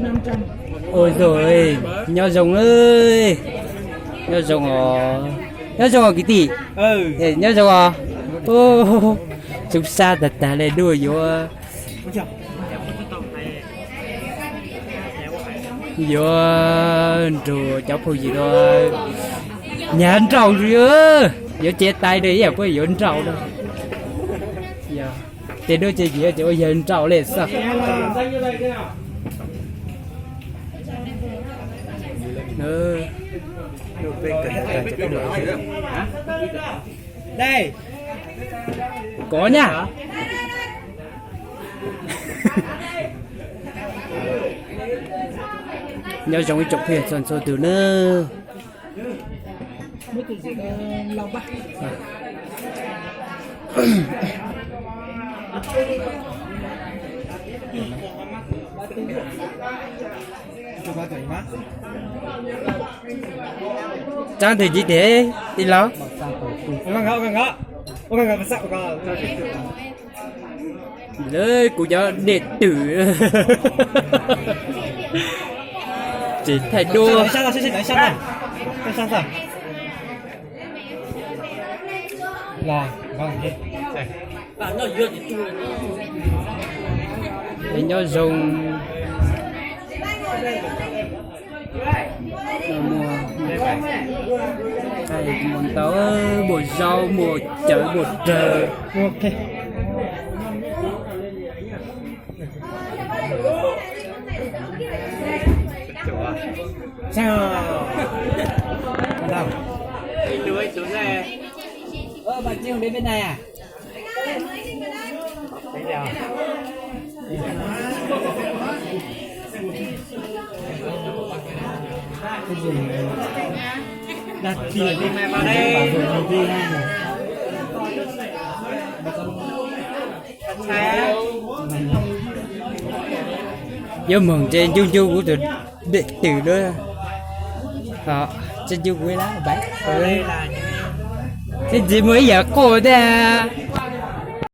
Ua, nyob zoo, nyob zoo os, nyob zoo os kwv tij, nyob zoo os. Xub sab tag tag li, dua yuav, yuav nrug cov phooj ywg dua, nyag nrauj, yuav cev tais dua ib yam puab yuav nrauj na. Tej dua ces yog ces ua yawg nrauj li xwb. Kov nyaj. Nyob zoo ib tsoom phooj ywg txhua txhua tus nawb. Tsaab twg ci tes tij laug? Lawv kuv cov dej twm tsis thaij duab. Es nyob zoo, muas ntau, muas zaub, muas cawv, muas dawg. Yuav moog ces ncu ncu kuv tus dej twm lawm. Ces ncu kuv, ces ntxiv muaj ib yam quaj tiag.